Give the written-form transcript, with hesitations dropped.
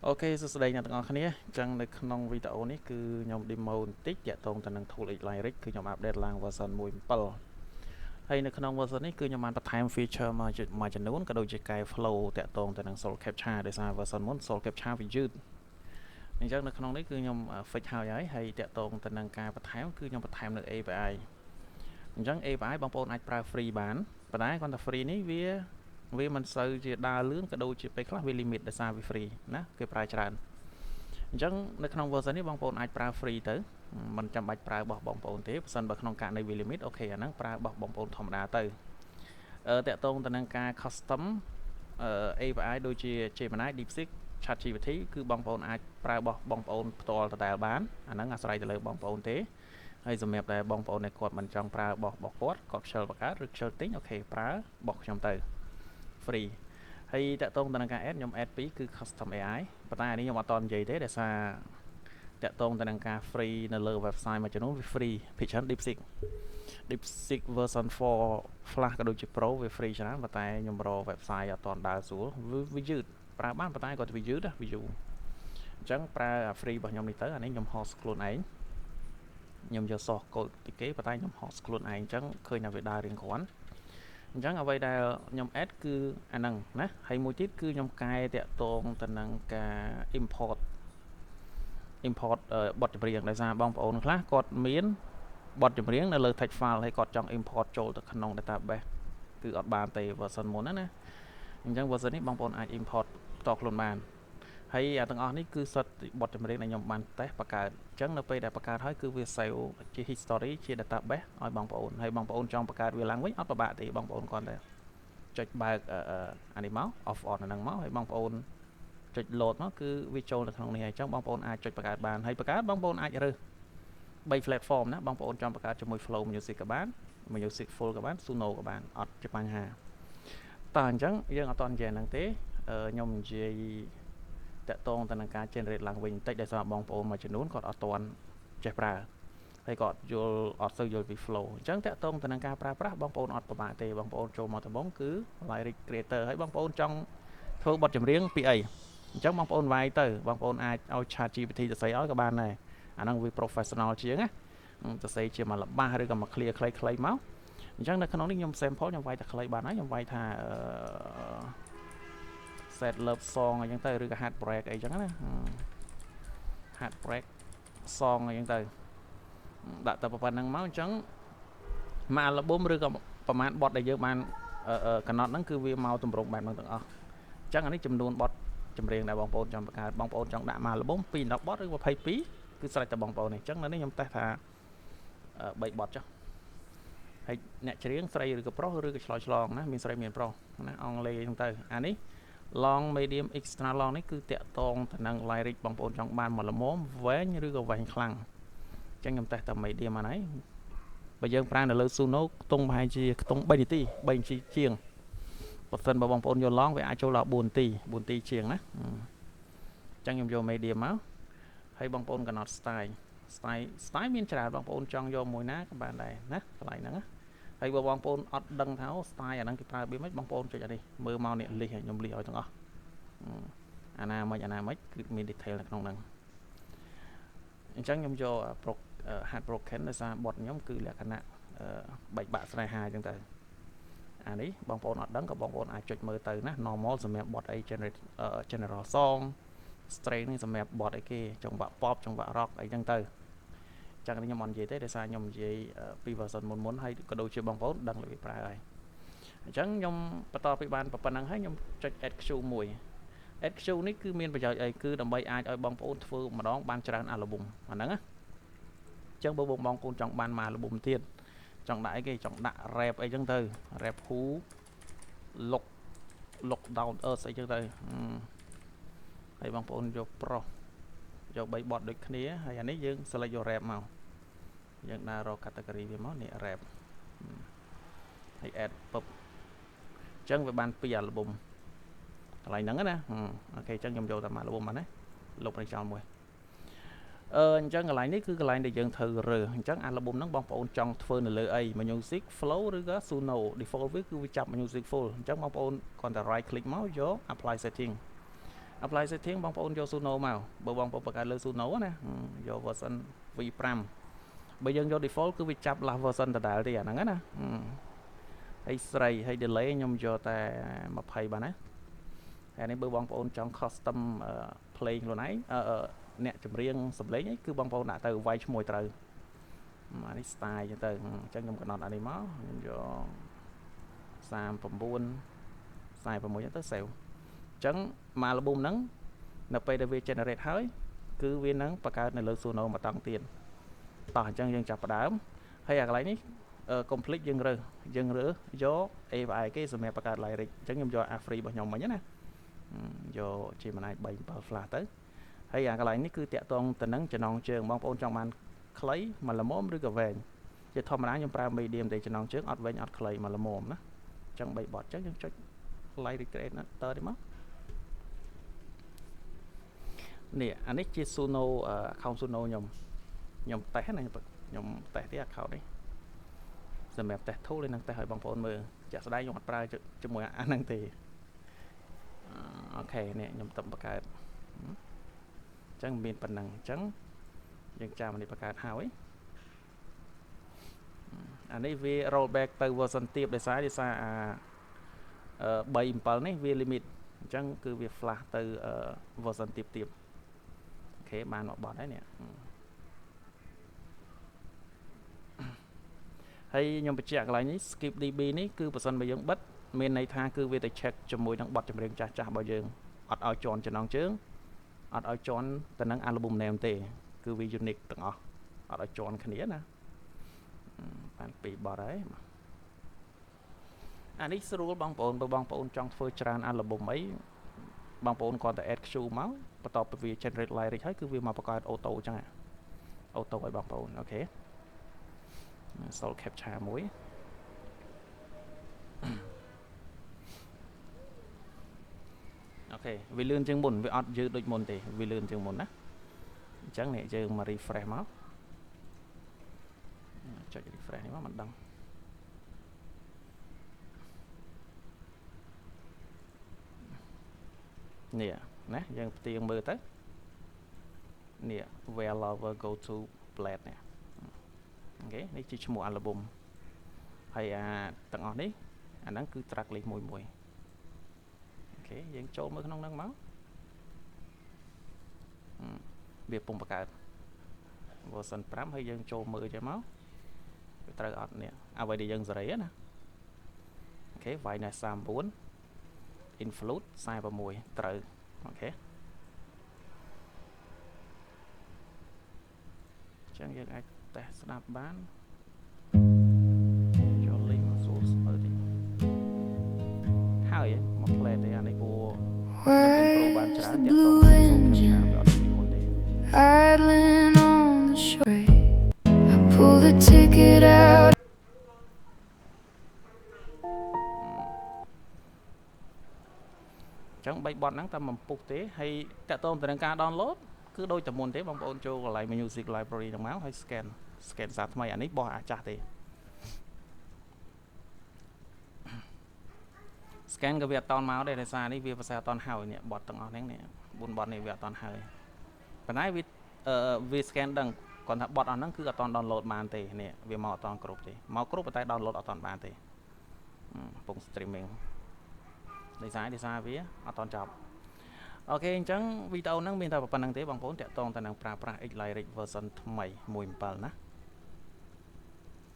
OK សួស្តីអ្នកទាំងអស់គ្នា។អញ្ចឹងនៅក្នុងវីដេអូនេះគឺខ្ញុំ demo បន្តិចទាក់ទងទៅនឹង tool X Lyric គឺខ្ញុំ update ឡើង version 1.7ហើយនៅក្នុង version នេះគឺខ្ញុំបានបន្ថែម feature មកមួយចំនួនក៏ដូចជាកែ flow ទាក់ទងទៅនឹង Solve Captcha ដោយសារ version មុន Solve Captcha វាយឺតអញ្ចឹងនៅក្នុងនេះគឺខ្ញុំ fix ហើយហើយហើយទាក់ទងទៅនឹងការបន្ថែមគឺខ្ញុំបន្ថែមនៅ API។ អញ្ចឹង API បងប្អូនអាចប្រើ free បានប៉ុន្តែគ្រាន់តែ free នេះវាមិនសូវជាដើរលឿនក៏ដូចជាពេលខ្លះវា limit ដោយសារវា free ណាគេប្រើច្រើនអញ្ចឹងនៅក្នុង version នេះបងប្អូនអាចប្រើ free ទៅមិនចាំបាច់ប្រើរបស់បងប្អូនទេបើសិនបើក្នុងករណីវា limit OK អាហ្នឹងប្រើរបស់បងប្អូនធម្មតាទៅអឺទាក់ទងទៅនឹងការ custom អឺ API ដូចជា Gemini, DeepSeek, ChatGPT គឺបងប្អូនអាចប្រើរបស់បងប្អូនផ្ទាល់ដដែលបានអាហ្នឹងអាស្រ័យទៅលើបងប្អូនទេហើយសម្រាប់តែបងប្អូនដែលគាត់មិនចង់ប្រើរបស់របស់គាត់គាត់ខ្ជិលបង្កើតឬខ្ជិលទិញ OK ប្រើរបស់ខ្ញុំទៅ free។ ហើយទាក់ទងទៅនឹងការ add ខ្ញុំ add ពីរគឺ custom AI ប៉ុន្តែអានេះខ្ញុំអត់តនិយាយទេដោយសារទាក់ទងទៅនឹងការ free នៅលើ website មួយចំនួនវា free ភាគច្រើន DeepSeek DeepSeek version 4 Flash ក៏ដូចជា Pro វា free ច្រើនប៉ុន្តែខ្ញុំរក website អត់តដើរស្រួលវាយឺតប្រើបានប៉ុន្តែគាត់វាយឺតវាយូរអញ្ចឹងប្រើអា free របស់ខ្ញុំនេះទៅអានេះខ្ញុំ host ខ្លួនឯងខ្ញុំយក source code ពីគេប៉ុន្តែខ្ញុំ host ខ្លួនឯងអញ្ចឹងឃើញថាវាដើររៀងគ្រាន់អញ្ចឹងអ្វីដែលខ្ញុំ add គឺអាហ្នឹងណាហើយមួយទៀតគឺខ្ញុំកែទាក់ទងទៅនឹងការ import បទចម្រៀងដោយសារបងប្អូនខ្លះគាត់មានបទចម្រៀងនៅលើ text file ហើយគាត់ចង់ import ចូលទៅក្នុង database គឺអត់បានទេ version មុនណាណាអញ្ចឹង version នេះបងប្អូនអាច import ផ្ទាល់ខ្លួនបានហើយអាទាំងអស់នេះគឺសុទ្ធបទចម្រៀងដែលខ្ញុំបានតេស្តបង្កើតអញ្ចឹងនៅពេលដែលបង្កើតហើយគឺវា save ជា history ជា database ឲ្យបងប្អូនហើយបងប្អូនចង់បង្កើតវាឡើងវិញអត់ពិបាកទេបងប្អូនគ្រាន់តែចុចបើកអានេះមក off on អាហ្នឹងមកហើយបងប្អូន ចុច load មកគឺវាចូលនៅក្នុងនេះហើយអញ្ចឹងបងប្អូនអាចចុចបង្កើតបានហើយបង្កើតបងប្អូនអាចរើស3 platform ណាបងប្អូនចង់បង្កើតជាមួយ Flow Music ក៏បាន Music Full ក៏បាន Suno ក៏បានអត់ជាបញ្ហាតោះអញ្ចឹងយើងអត់តនិយាយហ្នឹងទេខ្ញុំនិយាយទាក់ទងទៅនឹងការ generate ឡើងវិញបន្តិចដោយសារបងប្អូនមួយចំនួនគាត់អត់ទាន់ចេះប្រើហើយគាត់យល់អត់សូវយល់ពី flow។ អញ្ចឹងទាក់ទងទៅនឹងការប្រើប្រាស់បងប្អូនអត់ពិបាកទេបងប្អូនចូលមកដំបូងគឺ lyric creator ហើយបងប្អូនចង់ធ្វើបទចម្រៀងពីអីអញ្ចឹងបងប្អូនវាយទៅបងប្អូនអាចឲ្យ Chat GPT សរសេរឲ្យក៏បានដែរអាហ្នឹងវា professional ជាងណាសរសេរជាមួយល្បះឬក៏មួយ clear ខ្លីៗមកអញ្ចឹងនៅក្នុងនេះខ្ញុំ sample ខ្ញុំវាយតែខ្លីបានហើយខ្ញុំវាយថា sad love song អីចឹងទៅឬក៏ heart break អីចឹងណា heart break song អីចឹងទៅដាក់តែប៉ុណ្្នឹងមកអញ្ចឹងមួយអាល់ប៊ុមឬក៏ប្រហែលបទដែលយើងបានកំណត់ហ្នឹងគឺវាមកទម្រង់បែបហ្នឹងទាំងអស់អញ្ចឹងអានេះចំនួនបទចម្រៀងដែលបងប្អូនចង់បង្កើតបងប្អូនចង់ដាក់មួយអាល់ប៊ុម2 10បទឬ22គឺស្រេចតែបងប្អូននេះអញ្ចឹងនៅនេះខ្ញុំតេស្តថា3បទចុះហើយអ្នកច្រៀងស្រីឬក៏ប្រុសឬក៏ឆ្លើយឆ្លងណាមានស្រីមានប្រុសណាអង់គ្លេសអញ្ចឹងទៅអានេះ long, medium, extra long នេះគឺទាក់ទងទៅនឹង lyric បងប្អូនចង់បានមួយល្មមវែងឬក៏វែងខ្លាំងអញ្ចឹងខ្ញុំតេស្តតែ medium ហ្នឹងហើយបើយើងប្រើនៅលើ Suno ខ្ទង់ប្រហែលជាខ្ទង់3នាទី3នាទីជាងបើសិនបើបងប្អូនយក long វាអាចចូលដល់4នាទី4នាទីជាងណាអញ្ចឹងខ្ញុំយក medium មកហើយបងប្អូនកំណត់ style style style មានច្រើនបងប្អូនចង់យកមួយណាក៏បានដែរណាកន្លែងហ្នឹងណាហើយបើបងប្អូនអត់ដឹងថា style អាហ្នឹងគេប្រើរបៀបម៉េចបងប្អូនចុចអានេះមើលមកនេះ list ខ្ញុំ list ឲ្យទាំងអស់អាណាមិនអាណាមិនគឺមាន detail នៅក្នុងហ្នឹងអញ្ចឹងខ្ញុំយក heart broken ដោយសារបទខ្ញុំគឺលក្ខណៈបែកបាក់ស្នេហាអញ្ចឹងទៅអានេះបងប្អូនអត់ដឹងក៏បងប្អូនអាចចុចមើលទៅណា normal សម្រាប់បទអី generate general song string នេះសម្រាប់បទអីគេចង្វាក់ pop ចង្វាក់ rock អីចឹងទៅចឹងខ្ញុំអត់និយាយទេដោយសារខ្ញុំនិយាយពី version មុនមុនហើយក៏ដូចជាបងប្អូនដឹងរបៀបប្រើហើយអញ្ចឹងខ្ញុំបន្តពីបានប៉ុណ្្នឹងហើយខ្ញុំចុច add queue មួយ add queue នេះគឺមានប្រយោជន៍អីគឺដើម្បីអាចឲ្យបងប្អូនធ្វើម្ដងបានច្រើន album អាហ្នឹងណាអញ្ចឹងបើបងប្អូនចង់បានមួយ album ទៀតចង់ដាក់អីគេចង់ដាក់ rap អីចឹងទៅ rap who lock lock down earth អីចឹងទៅហើយបងប្អូនយកប្រុសយក3បទដូចគ្នាហើយអានេះយើង select យក rap មកយើងដើររក category វាមកនេះ rap ហើយ add ពឹបអញ្ចឹងវាបាន2 album កន្លែងហ្នឹងណា OK អញ្ចឹងខ្ញុំយកតែមួយ album បានណាលុបនេះចោលមួយអឺអញ្ចឹងកន្លែងនេះគឺកន្លែងដែលយើងត្រូវរើសអញ្ចឹង album ហ្នឹងបងប្អូនចង់ធ្វើនៅលើអី Music Flow ឬក៏ Suno default វាគឺវាចាប់ Music Full អញ្ចឹងបងប្អូនគ្រាន់តែ right click មកយក apply setting។ Apply setting បងប្អូនយក Suno មកបើបងប្អូនបង្កើតលើ Suno ណាយក version V5 បើយើងយក default គឺវាចាប់ last version ដដែលទេអាហ្នឹងណាហើយស្រីហើយ delay ខ្ញុំយកតែ20បានណាហើយនេះបើបងប្អូនចង់ custom play ខ្លួនឯងអ្នកចម្រៀងសំឡេងអីគឺបងប្អូនដាក់ទៅវាយឈ្មោះត្រូវអានេះ style ចឹងទៅអញ្ចឹងខ្ញុំកំណត់អានេះមកខ្ញុំយក39 46ចឹងទៅ save អញ្ចឹងមួយ album ហ្នឹងនៅពេលដែលវា generate ហើយគឺវានឹងបង្កើតនៅលើ Suno មួយតង់ទៀតតោះអញ្ចឹងយើងចាប់ផ្ដើមហើយអាកន្លែងនេះ complete យើងរើសយក API គេសម្រាប់បង្កើត lyric អញ្ចឹងខ្ញុំយក Afri របស់ខ្ញុំមិញណាយក Gemini 3.7 Flash ទៅហើយអាកន្លែងនេះគឺតាក់ទងទៅនឹងចំណងជើងបងប្អូនចង់បានខ្លីមួយល្មមឬក៏វែងជាធម្មតាខ្ញុំប្រើ medium ទេចំណងជើងអត់វែងអត់ខ្លីមួយល្មមណាអញ្ចឹង3បទអញ្ចឹងយើងចុច lyric creator នេះមកនេះអានេះជា Suno account Suno ខ្ញុំខ្ញុំតេស្តណាខ្ញុំតេស្តទេ account នេះសម្រាប់ test tool និង test ឲ្យបងប្អូនមើលជាក់ស្ដែងខ្ញុំអត់ប្រើជាមួយអាហ្នឹងទេOK នេះខ្ញុំតំបង្កើតអញ្ចឹងមានប៉ុណ្ណឹងអញ្ចឹងយើងចាំនេះបង្កើតហើយអានេះវា roll back ទៅ version ទាបដោយសារអា3.7នេះវា limit អញ្ចឹងគឺវា flash ទៅ version ទាបទាប OK បានមកបត់ហើយនេះហើយខ្ញុំបញ្ជាក់កន្លែងនេះ skip DB នេះគឺបើសិនបើយើងបិទមានន័យថាគឺវាទៅ check ជាមួយនឹងបទចម្រៀងចាស់ចាស់របស់យើងអត់ឲ្យជន់ចំណងជើងអត់ឲ្យជន់ទៅនឹង album name ទេគឺវា unique ទាំងអស់អត់ឲ្យជន់គ្នាណាបានពីរបទហើយអានេះស្រួលបងប្អូនបើបងប្អូនចង់ធ្វើច្រើន album អីបងប្អូនគ្រាន់តែ add queue មកបន្ទាប់ពីវា generate lyric ហើយគឺវាមកបង្កើត auto អញ្ចឹង auto ឲ្យបងប្អូន OK សូល capture មួយ OK វាលឿនជាងមុនវាអត់យឺតដូចមុនទេវាលឿនជាងមុនណាអញ្ចឹងនេះយើងមក refresh មកចុច refresh នេះមកមិនដឹងនេះណាយើងផ្ទៀងមើលទៅនេះ where lover go to bled នេះ OK នេះជាឈ្មោះ album ហើយអាទាំងអស់នេះអាហ្នឹងគឺ track list មួយមួយ OK យើងចូលមើលក្នុងហ្នឹងមកវាពងបង្កើត version 5ហើយយើងចូលមើលចេះមកវាត្រូវអត់នេះអ្វីដែលយើងសេរីណា OK Vinus 39 Influde 46ត្រូវ OK អញ្ចឹងយើងអាចតេស្តស្ដាប់បានចូលលេងមកសួរស្ពើតិចហើយមកផ្លែទេអានេះព្រោះខ្ញុំ improve បាន Where's ច្រើន the តាក់ទង blue នឹងសូម engine ខាងវាអត់ពីមុនទេ idling on the shore? I pull the ticket out. អញ្ចឹង3បទហ្នឹងតែមិនពុះទេហើយតាក់ទងទៅនឹងការ download គឺដូចតែមុនទេបងប្អូនចូលកន្លែង music library ហ្នឹងមកហើយ scan scan សារថ្មីអានេះបោះអាចាស់ទេ scan ក៏វាអត់តន់មកដែរដោយសារនេះវាភាសាអត់តន់ហើយនេះបទទាំងអស់ហ្នឹងនេះ4បទនេះវាអត់តន់ហើយប៉ុន្តែវាអឺវា scan ដឹងគាត់ថាបទអស់ហ្នឹងគឺអត់តន់ download បានទេនេះវាមកអត់តន់គ្រប់ទេមកគ្រប់ប៉ុន្តែ download អត់តន់បានទេកំពុង streaming ដោយសារវាអត់តន់ចប់ OK អញ្ចឹងវីដេអូហ្នឹងមានតែប៉ុណ្្នឹងទេបងប្អូនតាក់ទងទៅនឹងប្រើប្រាស់ X Lyric version ថ្មី1.7ណា